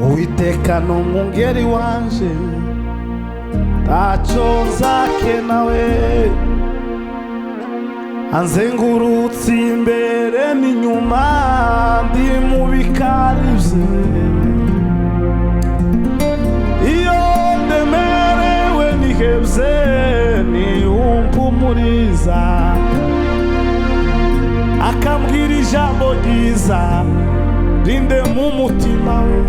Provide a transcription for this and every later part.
Uwiteka ni umwungeri wanje, ntacyo nzakena we. Anzengurutse imbere n'inyuma, ndi mu bikari bye. Iyo ndemerewe nihebye, niwumpumuriza, akambwira ijambo ryiza rinde mu mutima we.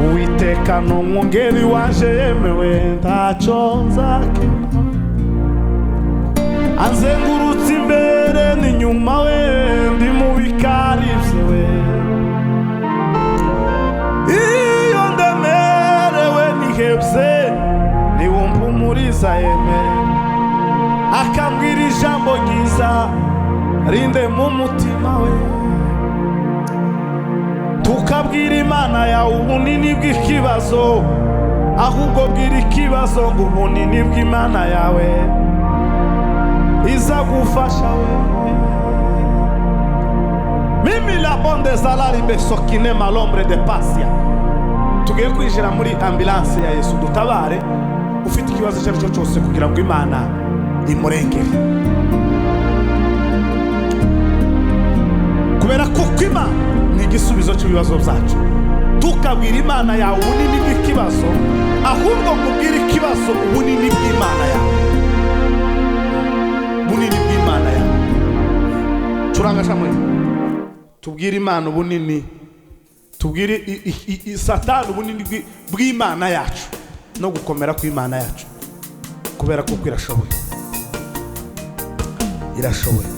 Uwiteka ni umwungeri wanje yemewe, ntacyo nzakena. Anzengurutse imbere n'inyuma we, ndi mu bikari byiwe. Iyo ndemerewe nihebye, niwumpumuriza yeme, akambwira ijambo ryiza rinde mu mutima we. Tukabwira Imana yawe ubunini bw'ikibazo, ahubwo bwira ikibazo ngo ubunini bw'Imana yawe iza gufasha we. Mimi la bonde zalari besokine malombre de pasia. Tugiye kwinjira muri ambulance ya Yesu, dutabare ufite ikibazo icyo ari cyo cyose kugira ngo Imana imurengere, kubera kuko Imana ni igisubizo cy'ibibazo byacu. Tukabwira Imana yawe ubunini bw'ikibazo, ahubwo kubwira ikibazo ubunini bw'Imana yawe, bunini bw'Imana yawe. Curanga shamwe, tubwire Imana ubunini, tubwire Satani ubunini bw'Imana yacu no gukomera kw'Imana yacu, kubera kuko irashoboye, irashoboye.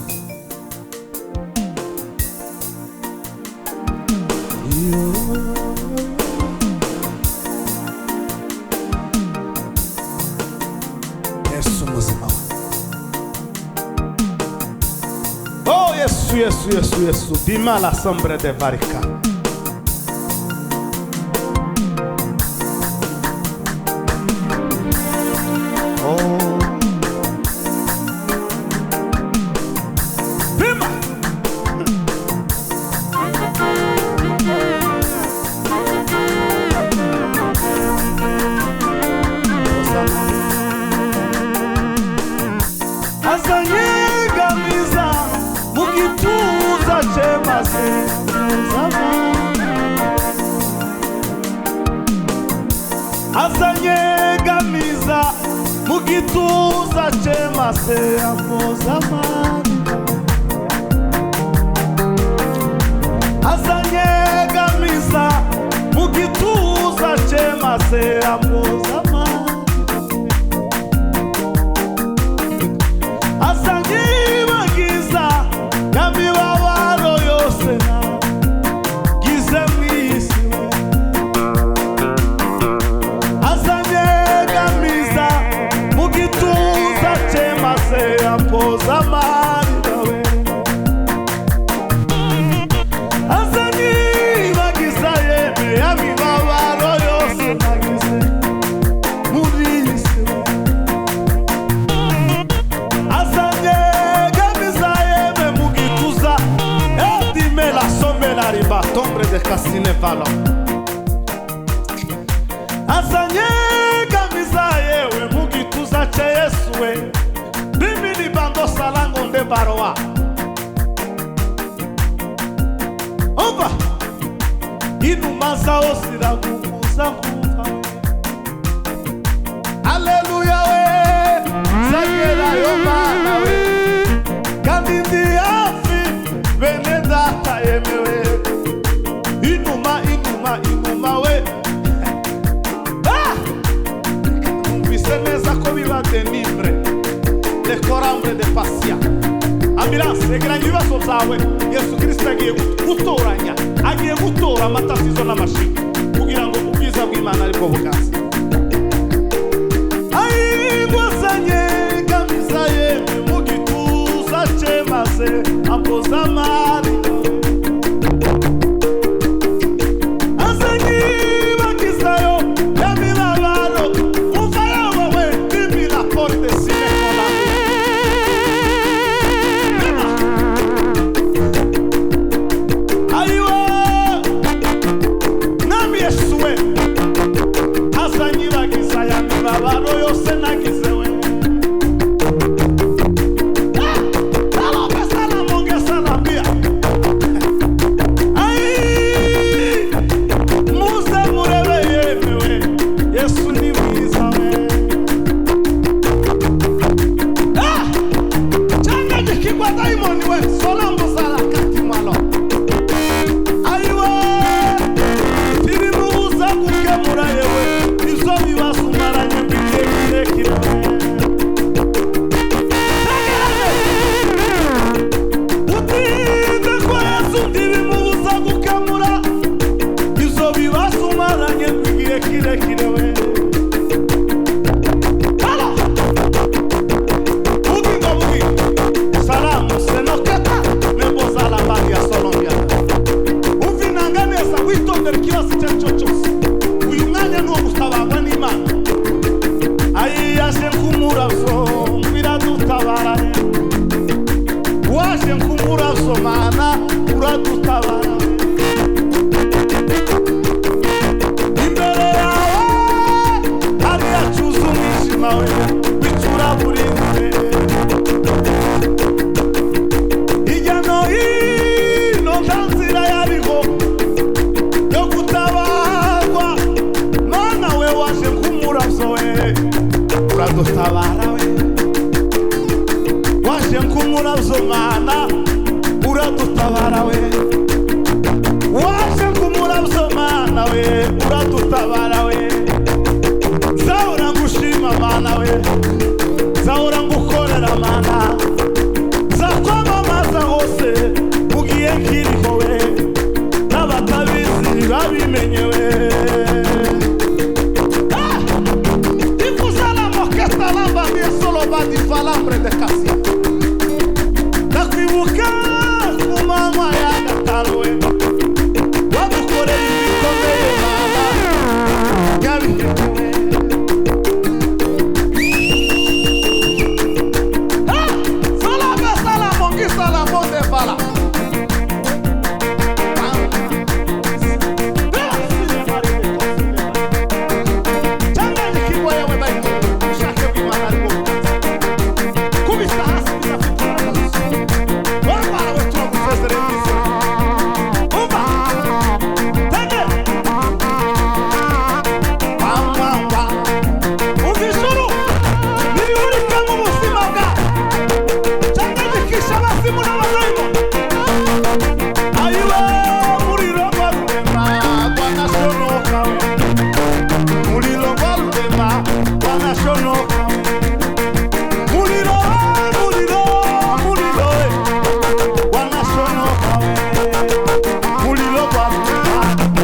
Yesu muzima we. Oh Yesu, Yesu, Yesu, Yesu, dima la sombre de varika. Oh. Pima. Azanyegamiza mu gituza cye maze azanyegamiza mu gituza cye maze ampoza amarira. Azanyegamiza mu gituza cye maze ampoza amarira. Azanyibagiza ya mibabaro yose nagize mu isi we. Azanyegamiza mu gituza cye maze ampoza amarira we. Azanyibagiza yeme ya mibabaro yose nagize muri iyi si we. Azanyegamiza yeme mu gituza edime la sombe la riba tombre de kasine valo. Azanyegamiza yewe mu gituza cye Yesu we, bimini bando salango nde baroa. Umva inuma zawo ziraguguza nkumva we. Aleluya we, zagerayo Mana we, kandi ndi hafi bene data yemewe. Inuma, inuma, inuma we. Ah! Numvise neza ko biba denimbre de corambre de pasia. Ambulance, yegeranya ibibazo byawe. Yesu Kirisito agiye gutoranya, agiye gutora amatasizo n'amashiga kugira ngo ubwiza bw'Imana aribwo buganze. Ayigwazanyegamiza yemwe mu gituza cye maze ampoza amarira. Azanyibagizayo ya mibabaro umva yawe we bimira porte sinekola. nk'umurazo mana uradutabara imbere yawe hari yacuze umwijima we w'icuraburinde hirya no hino nta nzira yariho yo gutabarwa mana we waje nk'umurazo we uradutabara we waje nk'umurazo mana uradutabara we waje nk'umurazo mana we uradutabara we nzahora ngushima mana we nzahora ngukorera mana nzakwamamaza hose ugiye nkiriho we n'abatabizi babimenye we. Ah! Ifuzala moketa lamba solo badi falambre de kasia ndakwibuka ku manywa ya gatanu we wadukoreye ibikomeye mana nyabihewe. Ah! Salama salama ngisala monde bala. Aiwe muliro gwa rurema gwanashonoka we muliro gwa rurema gwanashonoka we muliro muliro muliro we gwanashonoka we muliro gwa rurema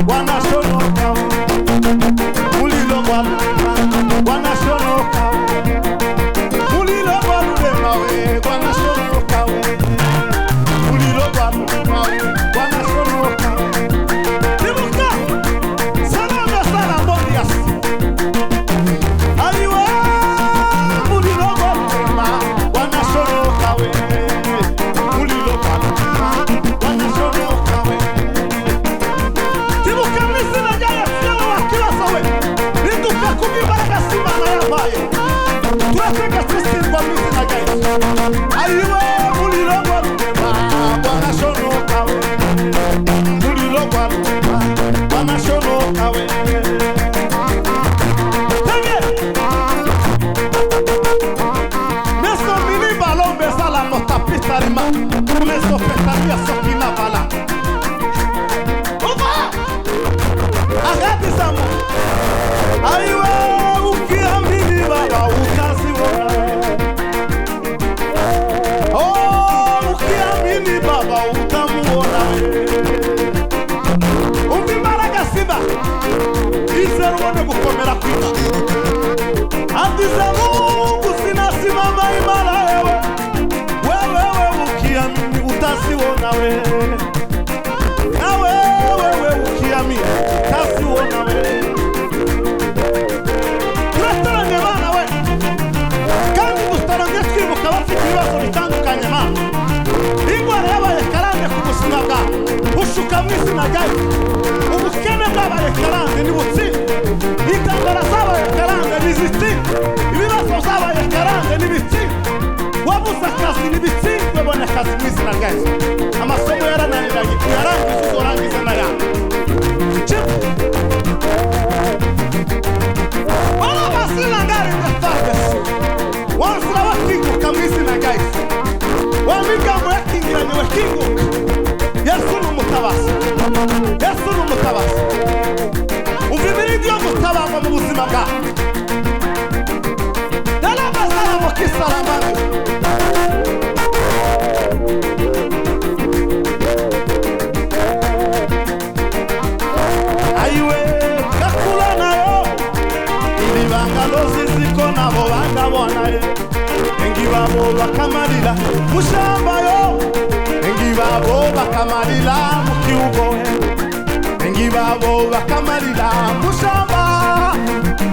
gwanashonoka we muliro gwa rurema gwanashonoka we muliro gwa rurema we gwanashonoka we muliro gwa rurema we gwanashonoka we. Ibuka salama salama Bonias Aiwe muliro gwa rurema gwanashonoka we muliro gwa rurema gwanashonoka we. Ibuka mu izina rya Yesu yawe wakibazo we riduka kubw'imbaraga z'Imana yabaye turategetse sirwa mu izina rya Yesu. Aiwe muliro gwa rurema gwanashonoka we muliro gwa rurema gwanashonoka we. Tenge Meso milimba lombe sala motapita rima Meso petalia sokina bala Oba! Agati zamu Aiwe ukiamini baba utaziona we. Oh, ukiamini baba utamuona we. Umva imbaraga siba izera ubone gukomera kw'Imana. Ahadi za Mungu zinasimama imara wewe. Wewe wewe ukiamini utaziona wewe. Na wewe wewe ukiamini utaziona wewe. Turataranye bana we. Kandi dutaranye twibuka abafite ibibazo bitandukanye mana. Ingwara yabaye karande ku buzima bwawe. Bushuka mu izina rya Yesu. Ubukene bwabaye karande nibutsinde. Intambara zabaye karande nizitsinde. Ibibazo zabaye karande nibitsinde. Wabuze akazi nibitsindwe bona akazi mu izina rya Yesu. Amasomo yarananiranye uyarangize uzorangize n'ayandi. Chip. Wala basina ngari ndafargasi. Wanzira bakinguka mu izina rya Yesu. Wa migambo yakingiranye bakinguka. Yesu ni umutabazi. Yesu ni umutabazi. Umva imirindi yo gutabarwa mu buzima bwawe. Darabasaramo kisaramani. Aiwe gakura nayo ibibanga loziziko nabo bangabonaye engi babo bakamalila mushambayo engi babo bakamalila mukiugo engi babo bakamalila mushamba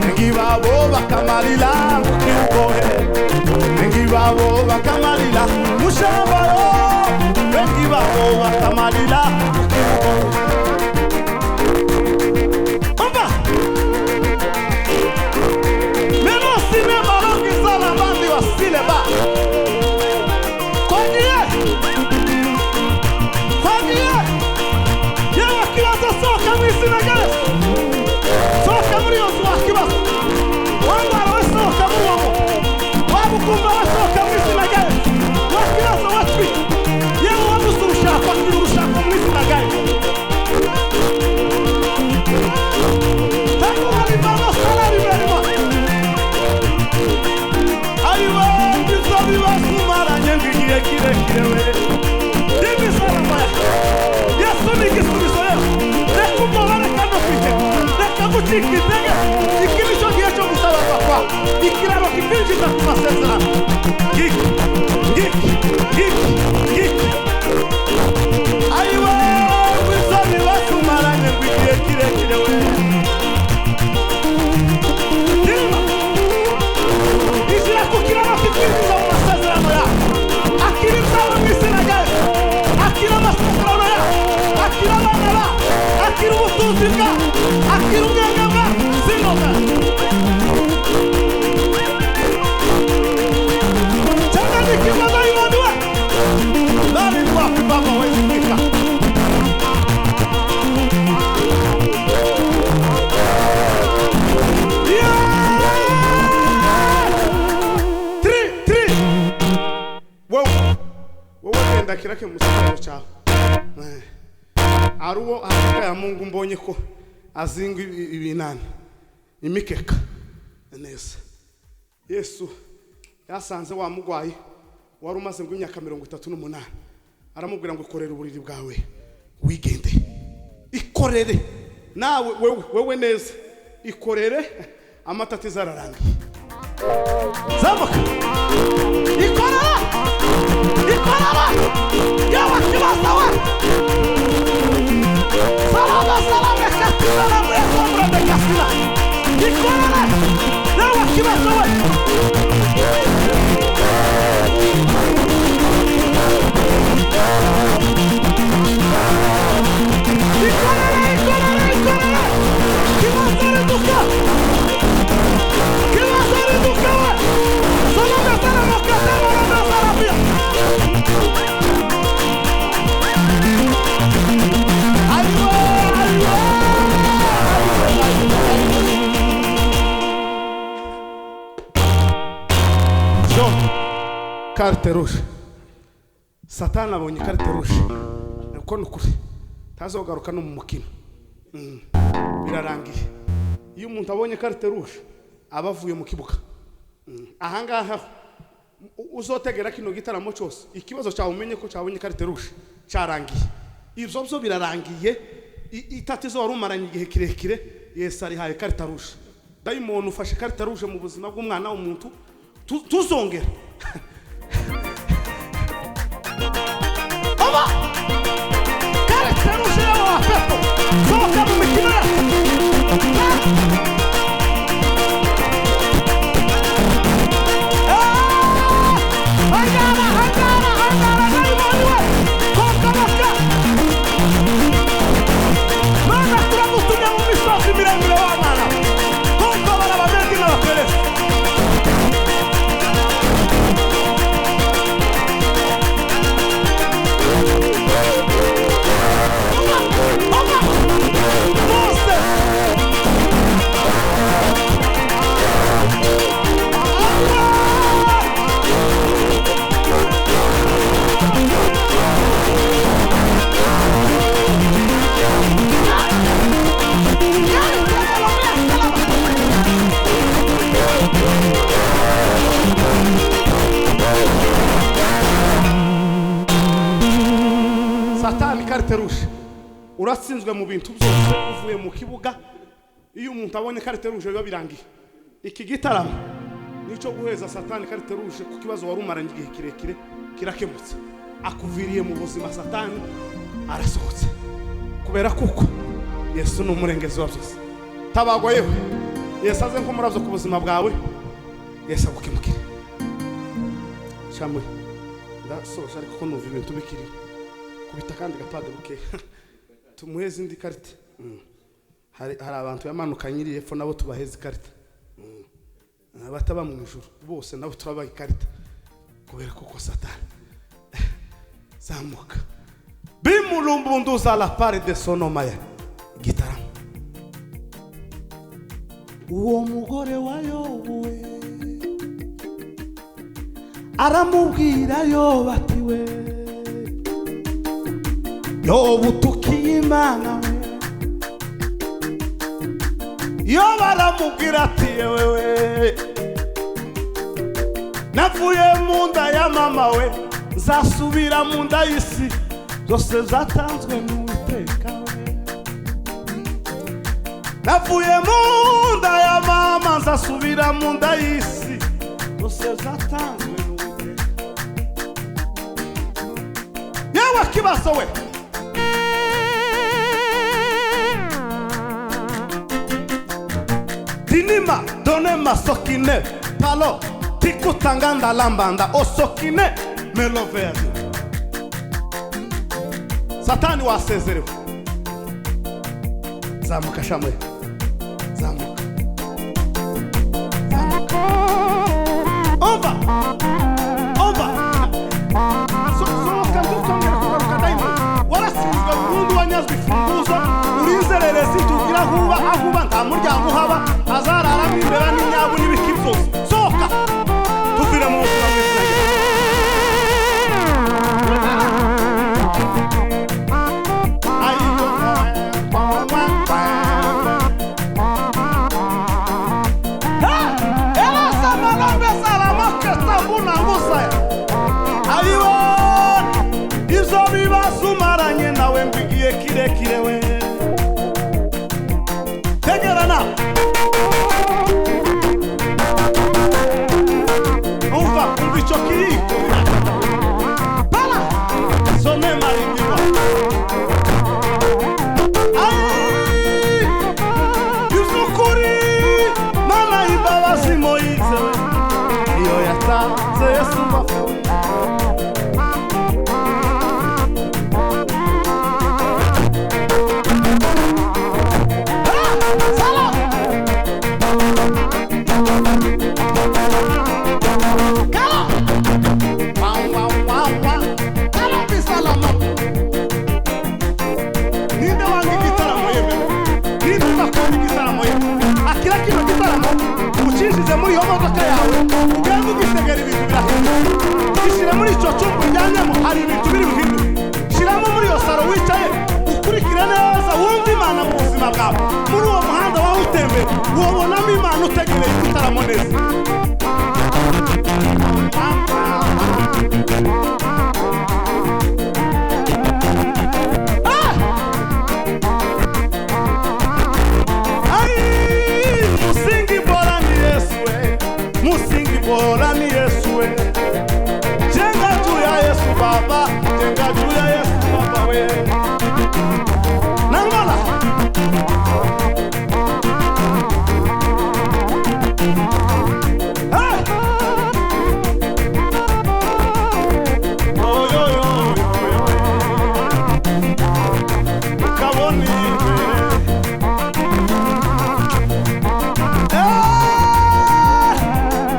engi babo bakamalila mukiugo engi babo bakamalila mushambayo. babo bakamarira mu kibuga. Umva memo sinema rongizana abandi basileba twagiye twagiye. Yewe kibazo, sohoka mu izina rya Yesu, sohoka muri iyo nzu wakibazo, wangwara we sohoka muri uwo muntu, waba ukumva we sohoka mu izina rya Yesu, wakibazo watwite, yewe wabuze urushako, akira urushako mu izina rya Yesu. Tangu walivamo salari berimo ayiwe ibyo bibazo umaranye ngo igihe kirekire we n'imisaraba Yesu ni igisubizo. Yesu, reka ubwoba, reka no kwiheba, reka gucika intege. Iki ni cyo gihe cyo gutabarwa kwawe, ikiraro kikwinjiza ku masezerano. Ngiki ngiki ngiki ngiki. Ayiwe ibyo bibazo umaranye ngo igihe kirekire we. Dirima injira ku kiraro kikwinjiza mu masezerano yawe. Akira ibyawe mu izina rya Yesu, akira amasezerano yawe, akira abana bawe, akira ubutunzi bwawe, akira ubwenge bwawe sinoga cyangwa nikibazo y'umuntu we bari wapi baba wezimika. Yeah! Three, three. Wowe wowe genda kirake mu musaruro cyawe. Ari uwo hakika ya Mungu mbonye ko azinga ibinani imikeka neza. Yesu yasanze wa mugwayi wari umaze ngo imyaka 38, aramubwira ngo ikorere uburiri bwawe wigende. Ikorere nawe wewe wewe neza, ikorere, amatatizo ararangiye. Zamuka, ikorera, ikorera. Yewe kibazo we, salama salama katina na mwesombra de kasina. Ikorera yewe kibazo we. Ikorera, ikorera, ikorera. Kibazo reduka, kibazo reduka we. Salama salama katina na mwesombra. Ayiwe ayiwe. John, carte rouge. Satani abonye carte rouge. Uko ni ukuri. Ntazogaruka no mu mukino. Birarangiye. Iyo umuntu abonye carte rouge, aba avuye mu kibuga. Ahangaha ho, uzotegera kino gitaramo cyose, ikibazo cyawe umenye ko cyabonye carte rouge, cyarangiye. Ibyo byo birarangiye. Itatizo wari umaranye igihe kirekire, Yesu arihaye carte rouge. Dayimoni ufashe carte rouge mu buzima bw'umwana w'umuntu, tuzongera. Oba! Carte rouge yawe wa pepo! Sohoka mu mikino yawe! Hangara, hangara, hangara, dayimoni we! Sohoka baka! Mana turagutumye mu misozi miremire wa mwana! Kongo barabamedi n'abaperesi! Oba! Oba! Mose! Allah! Satani, carte rouge, uratsinzwe mu bintu byose, uvuye mu kibuga. Iyo umuntu abonye carte rouge biba birangiye. Iki gitaramo nicyo guheza Satani carte rouge ku kibazo wari umaranye igihe kirekire, kirakemutse. Akuviriye mu buzima, Satani arasohotse, kubera kuko Yesu ni umurengezi wa byose. Tabagwa yewe, Yesu aze nk'umurabyo ku buzima bwawe, Yesu agukemukire. Shamwe ndasoje, ariko ko numva ibintu bikiri Kubita kandi gapade buke. Tumuheze indi karita. Hari abantu yamanukanye iri epfo nabo tubaheze ikarita. Abataba mu ijuru bose nabo turabaha ikarita. Kubera kuko Satani zamuka. Bimulumbunduza la part de sonomaya. Gitaramo. Uwo mugore wa Yobu we aramubwira Yobu ati we Yobu tukiye Imana we. Yobu aramubwira ati yewewe navuye mu nda ya mama we nzasubira mu nda y'isi zose zatanzwe n'Uwiteka we. Navuye mu nda ya mama nzasubira mu nda y'isi zose zatanzwe n'Uwiteka. Yewe kibazo we Dinima donema sokine palo tikutanganda lambanda osokine meloverde. Satani wasezerewe. Zamuka shamwe. Zamuka. Zamuka. Omba. Omba. Sohoka ndukongera kugaruka dayimoni. Warasinzwe burundu wanyazwe imfunguzo urinzererezi tugira huba ahuba nta muryango uhaba hazararamo imbeba n'inyabu n'ibiki byose. Sohoka tuvire mu buzima bw'izina rya Ibyo bibazo umaranye nawe ngo igihe kirekire we tegera nawe umva umva icyo kiriko pala sone marindiwa iby'ukuri Mana imbabazi Moyize we iyo yatanze Yesu ngo apfe we. Ninde wanga igitaramo yemewe? Ninde udakunda igitaramo yemewe? Akira kino gitaramo ucinjize muri iyo modoka yawe ugende ugitegera ibintu birahinduka. Gishyire muri icyo cyumba uryamyemo hari ibintu biri buhinduke. Shyiramo muri iyo saro wicaye ukurikire neza wumve Imana mu buzima bwawe. Muri uwo muhanda wawe utembera wobonamo Imana utegereye igitaramo neza. Ai, musingi bora ni Yesu we, musingi bora ni Yesu we. Jenga juu ya Yesu baba, jenga juu ya Yesu baba we. Nangola. Hey! Oh, yo, yo, yo, yo. Ukabona imbere.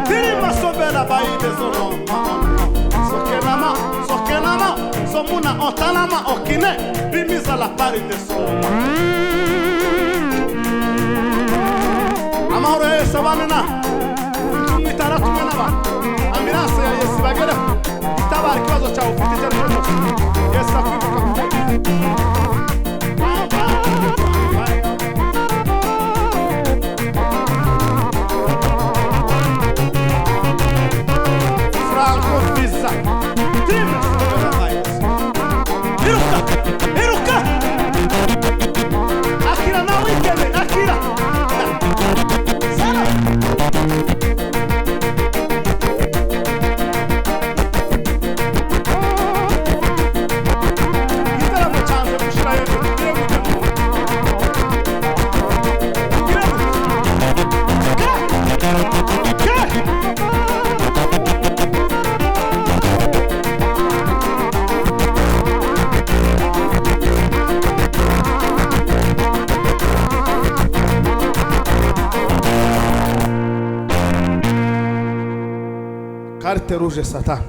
Dirima sobela baide zono sokenama sokenama somuna otanama okine bimiza la parite soma. Amahoro ya Yesu abane na tumwitara tumwe n'abantu. Ambulance ya Yesu ibagereho itabara ikibazo cyawe ufite icyo ari cyo cyose. Yesu akwibuka kuko Franco Visa. Dirima sobela baide. Iruka! Iruka! Akira nawe ikebe, akira! Sara! Igitaramo cyanze gushirayo tugire gute mu tugire gute? Ke! Ke! Carte rouge satani.